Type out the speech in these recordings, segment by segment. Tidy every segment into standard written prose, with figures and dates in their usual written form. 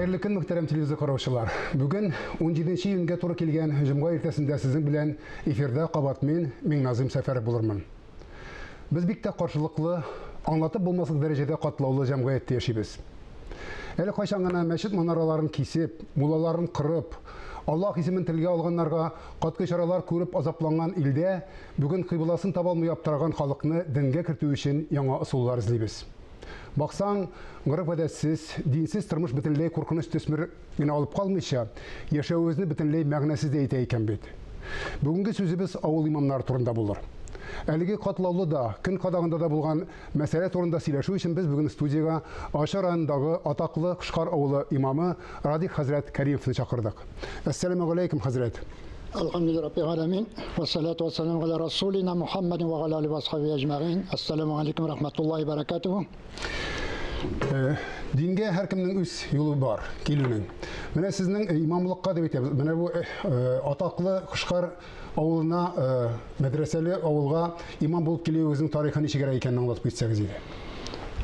Хәерле көн, мөхтәрәм телевизор караучылар. Бүген 17 июньгә туры килгән җомга иртәсендә сезнең белән эфирда кабат мин, Миңназыйм Сәфәров булырмын. Без бик тә каршылыклы, аңлатып булмаслык дәрәҗәдә катлаулы җәмгыятьтә яшибез. Әле кайчан гына мәчет манараларын кисеп, муллаларын кырып, Аллаһ исемен телгә алганнарга катгый чаралар күреп азапланган илдә бүген кыйбласын таба алмый аптыраган халыкны денгә кертү өчен яңа ысуллар эзлибез. Баксаң, гореф-гадәтсез, динсез тормыш бөтенләй куркыныч төсмер генә алып калмыйча, яшәвебезне бөтенләй мәгънәсез дә итә икән бит. Бүгенге сүзебез авыл имамнары турында булыр. Әлеге катлаулы да, көн кадагында да булган мәсьәлә турында сөйләшү өчен без бүген студиягә Арча районындагы атаклы Кышкар авылы имамы Радик хәзрәт Кәримовны чакырдык. Әссәламегаләйкүм, хәзрәт! Әлхәмдүлилләһи раббил галәмин, вәссәлату вәссәламу галә расулина Мухаммадин вә галә алиһи вә асхабиһи әҗмәгыйн. Әссәламу алейкум рахматуллаһи бәрәкәтүһү. Э, дингә һәркемнең үз юлы бар, килүнең. Менә сезнең э, имамлыкка дип әйтәбез. Менә бу э, атаклы Кышкар авылына, мәдрәсәле авылга имам булып килүегезнең тарихы ничегрәк икәнен аңлатып китсәгез иде.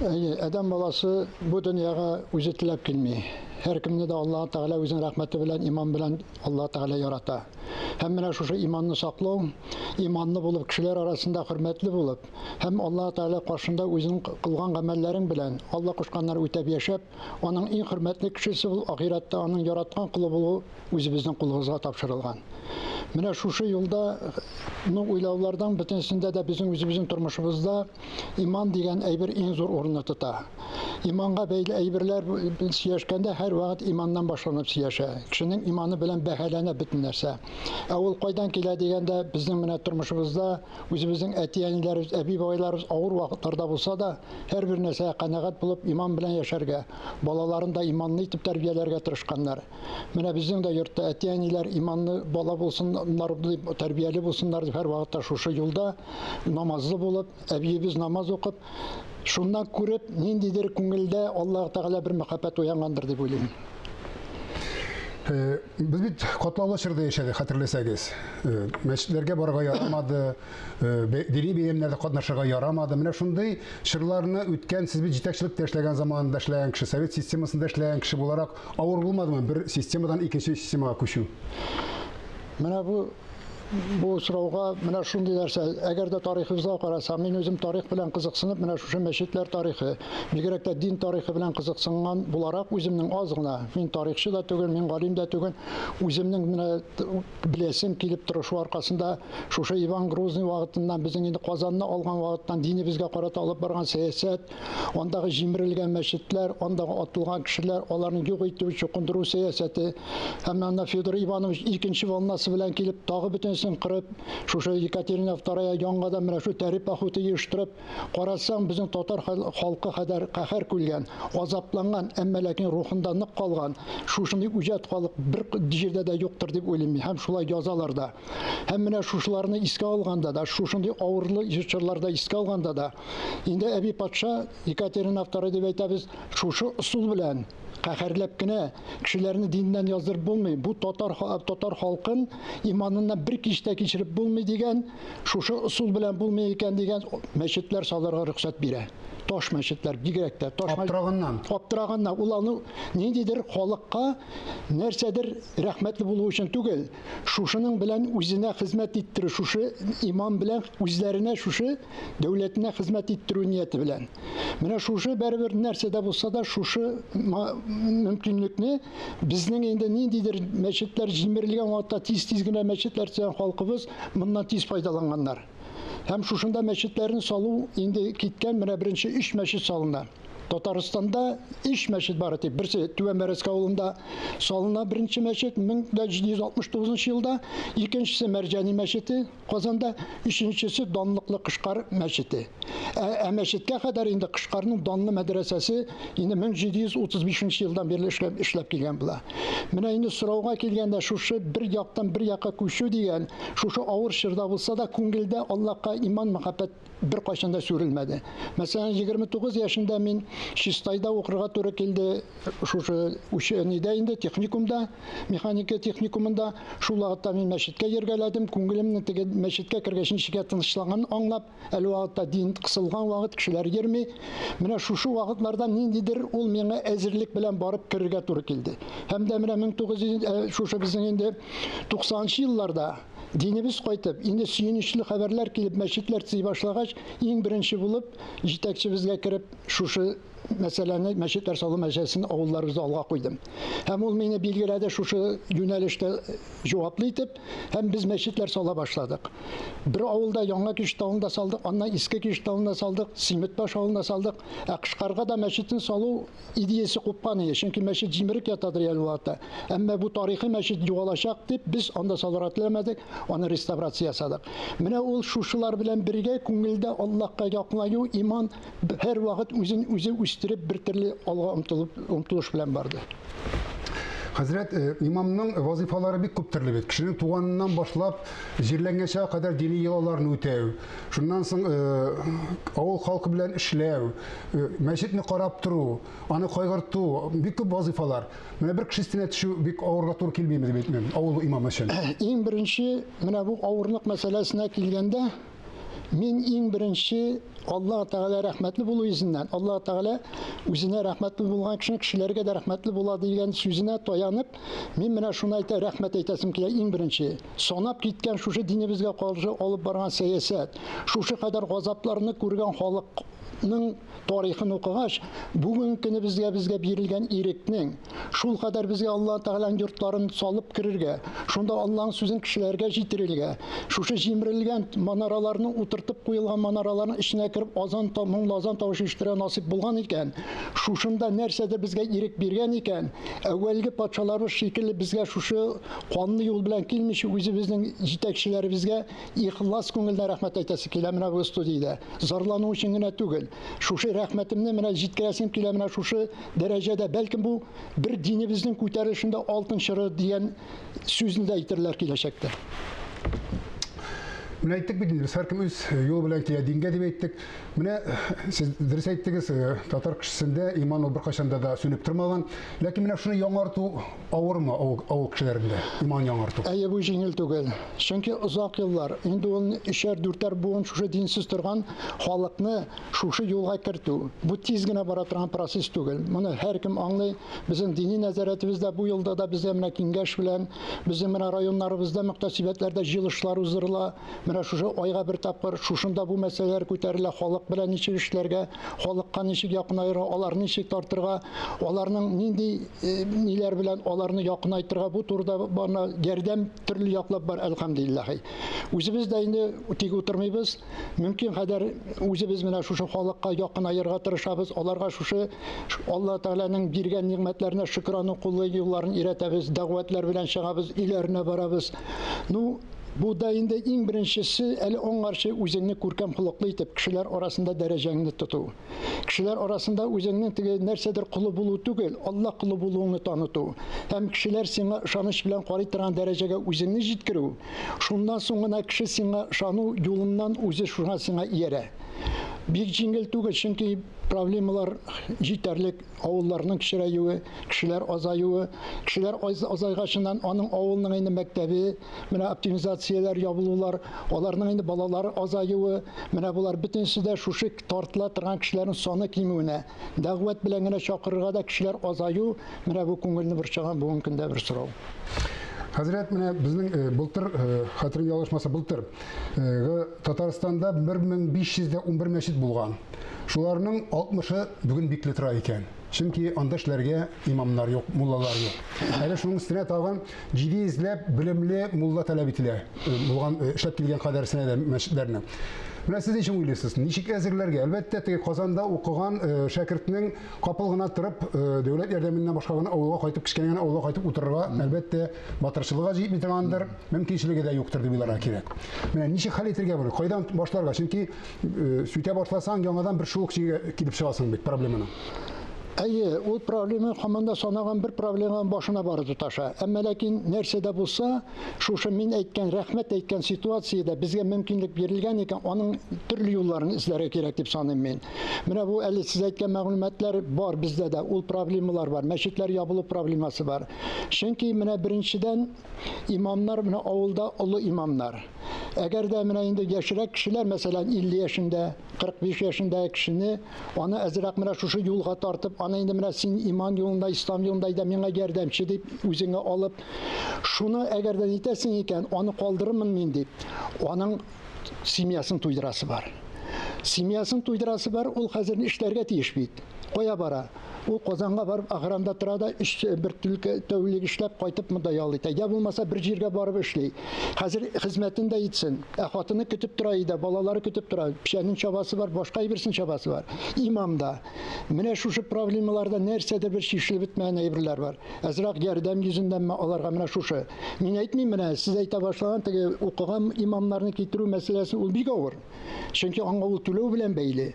Әйе, адәм баласы бу дөньяга үзе теләп килми. Һәркемне дә Аллаһ Тәгалә үзенең рәхмәте белән, иман белән Аллаһ Тәгалә ярата. Һәм менә шушы иманны саклау, иманлы булып, кешеләр арасында хөрмәтле булып, һәм Аллаһ Тәгалә каршында үзең кылган гамәлләрең белән Алла кушканнар үтәп яшәп, аның иң хөрмәтле кешесе булып, ахирәттә аның яраткан колы булу үзебезнең кулыбызга тапшырылган. Менә шушы юлда ну уйлаулардан бөтенесендә дә безнең үзебезнең тормышыбызда иман дигән әйбер иң зур урынны тота. Иманга бәйле әйберләр сөйләшкәндә һәрвакыт иманнан башланып сөйләшә. Кешенең иманы белән бәһаләнә бөтен нәрсә. Ә ул кайдан килә дигәндә, безнең менә тормышыбызда үзебезнең әти-әниләребез, әби-бабайларыбыз авыр вакытларда булса да, һәрбер нәрсәгә канәгать булып, иман белән яшәргә, балаларын да иманлы итеп тәрбияләргә тырышканнар. Менә безнең дә йортта әти-әниләр иманлы бала булсыннар дип, тәрбияле булсыннар дип һәрвакытта шушы юлда намазлы булып, әбиебез намаз укып, шуннан күреп, ниндидер күңелдә Аллаһ Тәгалә бер мәхәббәт уянгандыр дип уйлыйм. Э, без бит катлаулы чорда яшәдек, хәтерләсәгез. Э, мәчетләргә барырга ярамады, э, дини бәйрәмнәрдә катнашырга ярамады. Менә шундый чорларны үткән, сез бит җитәкчелектә эшләгән заманында эшләгән кеше, совет системасында эшләгән кеше буларак, авыр булмадымы бер системадан икенче системага күчү? Менә бу бу сорауга менә шундый нәрсә, әгәр дә тарихыбызга карасак, мин үзем тарих белән кызыксынып, менә шушы мәчетләр тарихы, бигрәк тә дин тарихы белән кызыксынган буларак, үземнең аз гына, мин тарихчы да түгел, мин галим дә түгел, үземнең менә беләсем килеп торышу аркасында шушы Иван Грозный вакытыннан, безнең инде Казанны алган вакыттан динебезгә карата алып барган сәясәт, Андагы җимерелгән мәчетләр, андагы атылган кешеләр, аларны юк итү, чукындыру сәясәте. Һәм анда Федор Иванович икенче волнасы белән килеп, тагы бөтенесен кырып, шушы Екатерина Вторая яңадан менә шул тәре походы оештырып, карасаң, безнең татар халкы хәдәр каһәр күлгән, азапланган, әмма ләкин рухында нык калган, шушындый үҗәт халык бер җирдә дә юктыр дип уйлыйм мин. Һәм шулай язалар да. Һәм менә шушыларны искә алганда да, шушындый авырлы чорларда искә алганда да, Инде әби патша Екатерина II дип әйтәбез, шушы ысул белән каһәрләп кенә кешеләрне диннән яздырып булмый. Бу татар татар халкын иманыннан бер кичтә кичереп булмый дигән, шушы ысул белән булмый икән дигән мәчетләр салырга рөхсәт бирә. Таш мәчетләр бигрәк тә таш Аптыраганнан. Аптыраганнан. Ул аны ниндидер халыкка нәрсәдер рәхмәтле булу өчен түгел, шушының белән үзенә хезмәт иттерү, шушы иман белән үзләренә шушы дәүләтенә хезмәт иттерү нияте белән. Менә шушы бәребер нәрсә дә булса да шушы мөмкинлекне безнең инде ниндидер мәчетләр җимерелгән вакытта тиз-тиз генә мәчетләр төзегән халкыбыз моннан тиз файдаланганнар. Һәм шушында мәчетләрне салу инде киткән, менә беренче өч мәчет салына. Татарстанда өч мәчет бар дип, берсе Түбән Бәрәскә авылында салына беренче мәчет 1769 елда, икенчесе Мәрҗани мәчете Казанда, өченчесе данлыклы Кышкар мәчете. Ә, ә мәчеткә кадәр инде Кышкарның данлы мәдрәсәсе инде 1735 елдан бирле эшләп, эшләп килгән була. Менә инде сорауга килгәндә, шушы бер яктан бер якка күчү дигән, шушы авыр чорда булса да, күңелдә Аллаһка иман, мәхәббәт беркайчан да сүрелмәде. Мәсәлән, 29 яшендә мин Чистайда укырга туры килде, шушы нидә инде, техникумда, механика техникумында. Шул вакытта мин мәчеткә йөргәләдем, күңелемне теге мәчеткә кергәч ничек тынычланганын аңлап, әле вакытта дин кысылган вакыт, кешеләр йөрми. Менә шушы вакытларда ниндидер ул миңа әзерлек белән барып керергә туры килде. Һәм дә менә 1900 шушы безнең инде 90 елларда динебез кайтып, инде сөенечле хәбәрләр килеп, мәчетләр төзи башлагач, иң беренче булып җитәкчебезгә кереп, шушы мәсьәләне, мәчетләр салу мәсьәләсен авылларыбызда алга куйдым. Һәм ул мине билгеләде шушы юнәлештә җаваплы итеп, һәм без мәчетләр сала башладык. Бер авылда Яңа Кишет авылында салдык, аннан Иске Кишет авылында салдык, Симетбаш авылында салдык. Ә Кышкарга да мәчетен салу идеясе купкан иде, чөнки мәчет җимерек ятадыр әле вакытта. Әмма бу тарихи мәчет югалачак дип без анда салырга теләмәдек, аны реставрация ясадык. Менә ул шушылар белән бергә күңелдә Аллаһка якынаю, иман һәр вакыт үзен үзе үстереп бер төрле алга омтылып, омтылыш белән барды. Хәзрәт, имамның вазифалары бик күп төрле бит. Кешенең туганыннан башлап җирләнгәнчә кадәр дини йолаларны үтәү, шуннан соң авыл халкы белән эшләү, мәчетне карап тору, аны кайгырту, бик күп вазифалар. Менә бер кеше өстенә төшү бик авырга туры килмиме дип әйтмим, авыл имамы өчен. Иң беренче менә бу авырлык мәсьәләсенә килгәндә, мин иң беренче Аллаһ Тәгалә рәхмәтле булу йөзеннән, Аллаһ Тәгалә үзенә рәхмәтле булган кешене кешеләргә дә рәхмәтле була дигән сүзенә таянып, мин менә шуны әйтә, рәхмәт әйтәсем килә иң беренче. Санап киткән шушы динебезгә каршы алып барган сәясәт, шушы кадәр газапларны күргән халыкның тарихын укыгач, бүген көнебезгә безгә бирелгән ирекнең, шул кадәр безгә Аллаһ Тәгаләнең йортларын салып керергә, шунда Аллаһның сүзен кешеләргә җитерергә, шушы җимерелгән манараларны утыртып куелган манараларның эченә кереп азан, моңлы азан тавышы ишетергә насыйп булган икән, шушында нәрсәдер безгә ирек биргән икән, әүвәлге патшаларыбыз шикелле безгә шушы канлы юл белән килмичә үзебезнең җитәкчеләребезгә ихлас күңелдән рәхмәт әйтәсе килә менә бу студиядә. Зарлану өчен генә түгел. Шушы рәхмәтемне менә җиткерәсем килә менә шушы дәрәҗәдә. Бәлкем бу бер динебезнең күтәрелешендә алтын чоры дигән сүзне дә әйтерләр киләчәктә. Менә әйттек бит инде, һәркем үз юлы белән килә дингә дип әйттек. Менә сез дөрес әйттегез, татар кешесендә иман ул беркайчан да сүнеп тормаган. Ләкин менә шуны яңарту авырмы авыл кешеләрендә? Иман яңарту. Әйе, бу җиңел түгел. Чөнки озак еллар, инде ул өчәр, дүртәр буын шушы динсез торган халыкны шушы юлга кертү. Бу тиз генә бара торган процесс түгел. Моны һәркем аңлый. Безнең дини нәзарәтебездә бу елда да бездә менә киңәш белән, безнең менә районнарыбызда мөхтәсибәтләрдә җыелышлар уздырыла. Менә шушы айга бер тапкыр шушында бу мәсьәләләр күтәрелә, халык белән ничек эшләргә, халыкка ничек якынаерга, аларны ничек тартырга, аларның нинди ниләр белән аларны якынайтырга, бу турыда бана ярдәм төрле яклап бар, әлхәмдүлилләһ. Үзебез дә инде тик утырмыйбыз, мөмкин кадәр үзебез менә шушы халыкка якынаерга тырышабыз, аларга шушы Алла Тәгаләнең биргән нигъмәтләренә шөкрана кылу юлларын өйрәтәбез, дәгъватлар белән чыгабыз, өйләренә барабыз. Ну, бу да инде иң беренчесе, әле аңарчы үзеңне күркәм холыклы итеп, кешеләр арасында дәрәҗәңне тоту. Кешеләр арасында үзеңнең теге нәрсәдер колы булу түгел, Алла колы булуыңны таныту. Һәм кешеләр сиңа ышаныч белән карый торган дәрәҗәгә үзеңне җиткерү. Шуннан соң гына кеше сиңа ышану юлыннан үзе шуңа сиңа иярә. Бик җиңел түгел, чөнки проблемалар җитәрлек, авылларның кечерәюе, кешеләр азаюы, кешеләр азайгачыннан аның авылның инде мәктәбе, менә оптимизацияләр ябылулар, аларның инде балалары азаюы, менә булар бөтенесе дә шушы тартыла торган кешеләрнең саны кимүенә, дәгъват белән генә чакырырга да кешеләр азаю, менә бу күңелне борчыган бүгенге көндә бер сорау. Хәзрәт, менә безнең былтыр, хәтерем ялгышмаса, былтыр Татарстанда 1511 мәчет булган. Шуларның 60-ы бүген бикле тора икән. Чөнки анда эшләргә имамнар юк, муллалар юк. Әле шуның өстенә тагын 700ләп белемле мулла таләп ителә, булган эшләп килгән кадәрсенә дә мәчетләрнең. Менә сез ничек уйлыйсыз? Ничек әзерләргә? Әлбәттә, теге Казанда укыган шәкертнең капыл гына торып, дәүләт ярдәменнән башка гына авылга кайтып, кечкенә генә авылга кайтып утырырга, әлбәттә, батырчылыгы җитми торгандыр, мөмкинчелеге дә юктыр дип уйларга кирәк. Менә ничек хәл итәргә моны? Кайдан башларга? Чөнки сүтә башласаң, яңадан бер шул ук җиргә килеп чыгасың бит проблеманы. Әйе, ул проблема һаман да санаган бер проблеманың башына барып тоташа. Әмма ләкин нәрсә дә булса, шушы мин әйткән, рәхмәт әйткән ситуациядә безгә мөмкинлек бирелгән икән, аның төрле юлларын эзләргә кирәк дип саныйм мин. Менә бу әле сез әйткән мәгълүматлар бар бездә дә, ул проблемалар бар, мәчетләр ябылу проблемасы бар. Чөнки менә беренчедән имамнар менә авылда олы имамнар. Әгәр дә менә инде яшьрәк кешеләр, мәсәлән, 50 яшендә, 45 яшендәге кешене аны әзрәк менә шушы юлга тартып, аны инде менә син иман юлында, ислам юлында әйдә миңа ярдәмче дип үзеңә алып, шуны әгәр дә нитәсең икән, аны калдырырмын мин дип, аның семьясын туйдырасы бар. Семьясын туйдырасы бар, ул хәзер эшләргә тиеш бит. Кая бара? Ул Казанга барып охранда тора да, өч бер түлке тәүлек эшләп кайтып монда ял итә. Я булмаса бер җиргә барып эшли. Хәзер хезмәтен дә итсен. Ә хатыны көтеп тора өйдә, балалары көтеп тора. Печәнен чабасы бар, башка әйберсен чабасы бар. Имам да. Менә шушы проблемаларда нәрсәдер бер чишелеп бетмәгән әйберләр бар. Әзрәк ярдәм йөзеннәнме аларга менә шушы. Мин әйтмим менә, сез әйтә башлаган теге укыган имамнарны китерү мәсьәләсе ул бик авыр. Чөнки аңа ул түләү белән бәйле.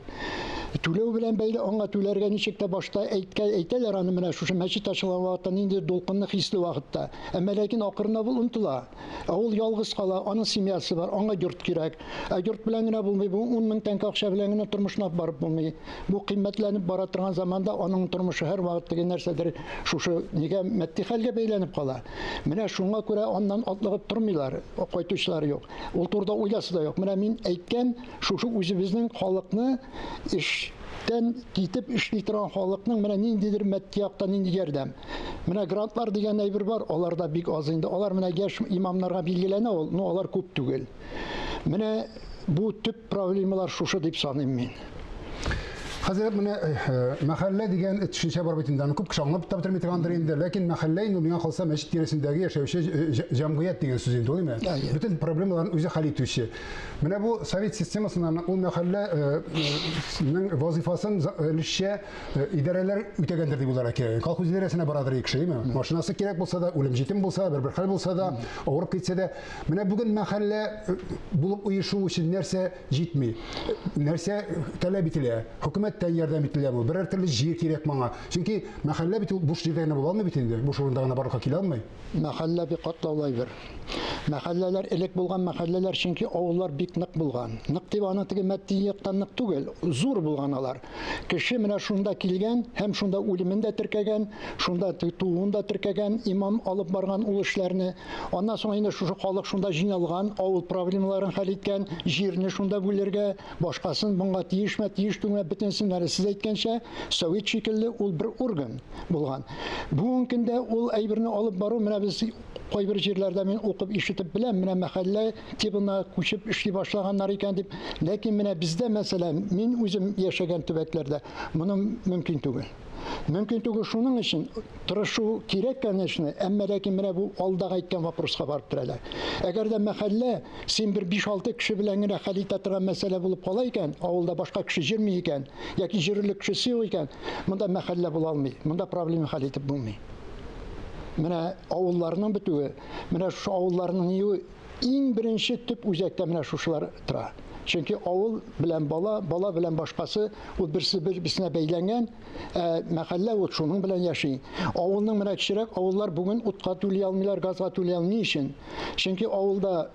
Түләү белән бәйле, аңа түләргә ничек тә башта әйткә, әйтәләр аны менә шушы мәчет ачылган вакытта, нинди дулкынлы хисле вакытта. Әмма ләкин акрынлап ул онытыла. Ә ул ялгыз кала, аның семьясы бар, аңа йорт кирәк. Ә йорт белән генә булмый, бу 10 мең тәңкә акча белән генә тормышны алып барып булмый. Бу кыйммәтләнеп бара торган заманда аның тормышы һәрвакыт теге нәрсәдер шушы нигә матди хәлгә бәйләнеп кала. Менә шуңа күрә аннан атлыгып тормыйлар, кайтучылар юк. Ул турыда уйласы да юк. Менә мин әйткән шушы үзебезнең халыкны эштән китеп эшли торган халыкның менә ниндидер матди яктан нинди ярдәм. Менә грантлар дигән әйбер бар, алар да бик аз инде. Алар менә яшь имамнарга билгеләнә ул, но алар күп түгел. Менә бу төп проблемалар шушы дип саныйм мин. Хәзер менә мәхәллә дигән төшенчә бар бит инде. Аны күп кеше аңлап та бетерми торгандыр инде. Ләкин мәхәллә инде миңа калса мәчет тирәсендәге яшәүче җәмгыять дигән сүз инде, улыймы? Бөтен проблемаларын үзе хәл итүче. Менә бу совет системасыннан ул мәхәлләнең вазифасын өлешчә идарәләр үтәгәндер дип уйларга кирәк. Колхоз идарәсенә барадыр кеше, әйеме? Машинасы кирәк булса да, үлем-җитем булса, бер-бер хәл булса да, авырып китсә дә. Менә бүген мәхәллә булып оешу өчен нәрсә җитми? Нәрсә таләп ителә? Хөкүмәттән ярдәм ителәме? Берәр төрле җир кирәк моңа. Чөнки мәхәллә бит ул буш җирдә генә була алмый бит инде, буш урында гына барлыкка килә алмый. Мәхәллә бик катлаулы әйбер. Мәхәлләләр элек булган мәхәлләләр, чөнки авыллар бик нык булган. Нык дип аны теге матди яктан нык түгел, зур булган алар. Кеше менә шунда килгән һәм шунда үлемен дә теркәгән, шунда тууын да теркәгән, имам алып барган ул эшләрне. Аннан соң инде шушы халык шунда җыйналган, авыл проблемаларын хәл иткән, җирне шунда бүлергә, башкасын моңа тиешме, тиеш түгелме, бөтенесен әле сез әйткәнчә, совет шикелле ул бер орган булган. Бүгенге көндә ул әйберне алып бару, менә без кайбер җирләрдә мин укып ишетеп беләм, менә мәхәллә тибына күчеп эшли башлаганнар икән дип. Ләкин менә бездә, мәсәлән, мин үзем яшәгән төбәкләрдә моны мөмкин түгел. Мөмкин түгел шуның өчен тырышу кирәк, конечно, әмма ләкин менә бу алдагы әйткән вопроска барып терәлә. Әгәр дә мәхәллә син бер 5-6 кеше белән генә хәл итә торган мәсьәлә булып кала икән, авылда башка кеше җөрми икән, яки җөрерлек кешесе юк икән, монда мәхәллә була алмый, монда проблема хәл итеп булмый. Менә авылларның бетүе, менә шушы авылларның ниюе иң беренче төп үзәктә менә шушылар тора. Чөнки авыл белән бала, бала белән башкасы, ул берсе бер-берсенә бәйләнгән, ә мәхәллә ул шуның белән яши. Авылның менә кечерәк авыллар бүген утка түли алмыйлар, газга түли алмый. Ни өчен? Чөнки авылда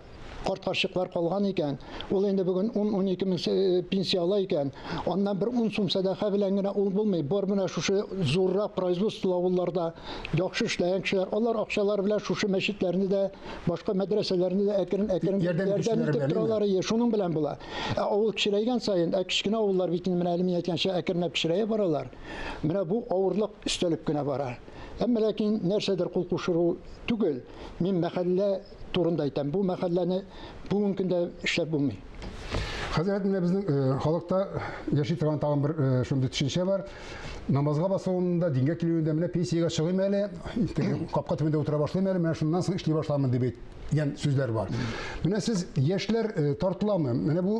карт карчыклар калган икән, ул инде бүген 10-12 мең пенсия ала икән, аннан бер 10 сум сәдака белән генә ул булмый. Бар менә шушы зуррак производство авылларда яхшы эшләгән кешеләр, алар акчалар белән шушы мәчетләрне дә, башка мәдрәсәләрне дә әкрен-әкрен ярдәм итеп торалар, шуның белән була. Ә авыл кечерәйгән саен, ә кечкенә авыллар бит инде менә әле мин әйткәнчә әкренләп кечерәя баралар. Менә бу авырлык өстәлеп кенә бара. Әмма ләкин нәрсәдер кул кушыру түгел. Мин мәхәллә турында әйтәм. Бу мәхәлләне бүгенге көндә эшләп булмый. Хәзрәт, менә безнең халыкта яши торган тагын бер шундый төшенчә бар. Намазга басуында, дингә килүендә менә пенсиягә чыгыйм әле, капка төбендә утыра башлыйм әле, менә шуннан соң эшли башламын дип әйткән сүзләр бар. Менә сез яшьләр тартыламы? Менә бу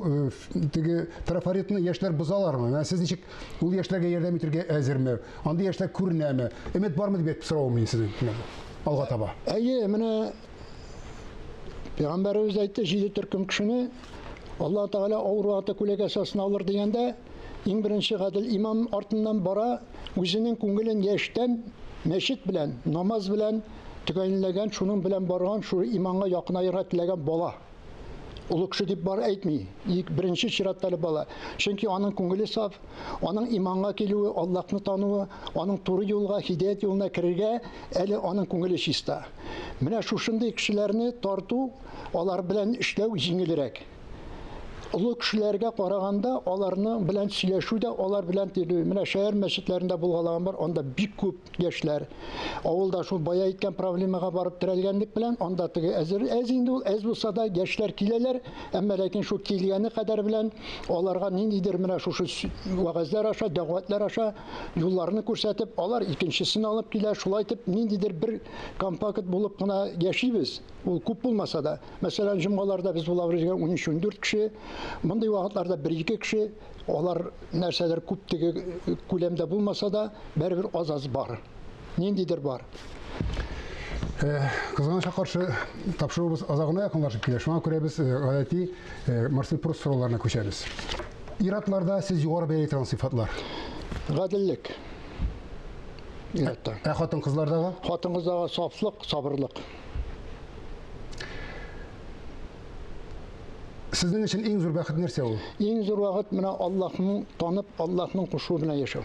теге трафаретны яшьләр бозалармы? Менә сез ничек ул яшьләргә ярдәм итәргә әзерме? Андый яшьләр күренәме? Өмет бармы дип соравым мин сезнең алга таба. Әйе, менә Пәйгамбәребез әйтте, 7 төркем кешене Аллаһ Тәгалә авыр вакытта күләгәсе астына алыр дигәндә, Иң беренче гадел имам артыннан бара, үзенең күңелен яшьтән мәчет белән, намаз белән төгәнләгән, шуның белән барган, шул иманга якынаерга теләгән бала. Олы кеше дип бар әйтми. Ик беренче чиратта әле бала. Чөнки аның күңеле саф, аның иманга килүе, Аллаһны тануы, аның туры юлга, һидәят юлына керергә әле аның күңеле чиста. Менә шушындый кешеләрне тарту, алар белән эшләү җиңелрәк. Олы кешеләргә караганда аларны белән сөйләшү дә, алар белән тилү. Менә шәһәр мәчетләрендә булгалаган бар, анда бик күп яшьләр. Авылда шул бая әйткән проблемага барып терәлгәнлек белән, анда теге әзер әз инде ул, әз булса да яшьләр киләләр, әмма ләкин шул килгәне кадәр белән аларга ниндидер менә шушы вәгазьләр аша, дәгъватлар аша юлларны күрсәтеп, алар икенчесен алып килә, шулай итеп ниндидер бер компакт булып кына яшибез. Ул күп булмаса да, мәсәлән, җомгаларда без булабыз 13-14 кеше, мондый вакытларда 1-2 кеше, алар нәрсәдер күп теге күләмдә булмаса да, бәрібір аз-аз бар. Ниндидер бар. Кызганычка каршы, тапшыруыбыз азагына якынлашып килә. Шуңа күрә без гадәти Марсель Пруст сорауларына күчәбез. Ир-атларда сез югары бәяли торган сыйфатлар? Гаделлек. Ир-атта. Ә хатын-кызлардагы? Хатын-кыздагы сафлык, сабырлык. Сезнең өчен иң зур бәхет нәрсә ул? Иң зур бәхет менә Аллаһны танып, Аллаһның кушуы белән яшәү.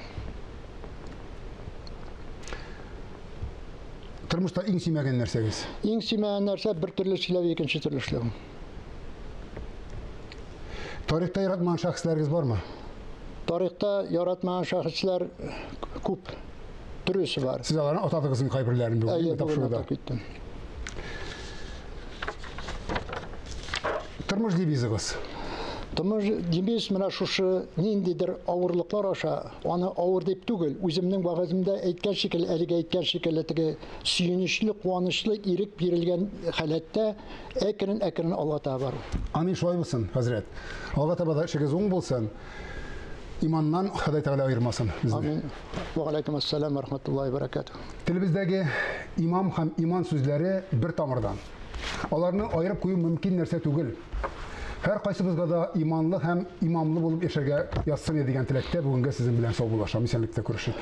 Тормышта иң сөймәгән нәрсәгез? Иң сөймәгән нәрсә бер төрле сөйләү, икенче төрле эшләү. Тарихта яратмаган шәхесләрегез бармы? Тарихта яратмаган шәхесләр күп. Төрлесе бар. Сез аларны атадыгыз инде кайберләрен бүген. Әйе, бүген атап киттем. Тормыш девизыгыз? Тормыш девиз менә шушы ниндидер авырлыклар аша, аны авыр дип түгел, үземнең вәгаземдә әйткән шикелле, әлеге әйткән шикелле теге сөенечле, куанычлы ирек бирелгән халәттә әкрен-әкрен алга таба бару. Амин, шулай булсын, хәзрәт. Алга таба да эшегез уң булсын. Иманнан Ходай Тәгалә аермасын безне. Амин. Ва алейкум ассалам ва рахматуллахи ва баракатух. Телебездәге имам һәм иман сүзләре бер тамырдан. Аларны аерып кую мөмкин нәрсә түгел. Һәр кайсыбызга да иманлы һәм имамлы булып яшәргә язсын иде дигән теләктә бүгенгә сезнең белән саубуллашам. Исәнлектә күрешик.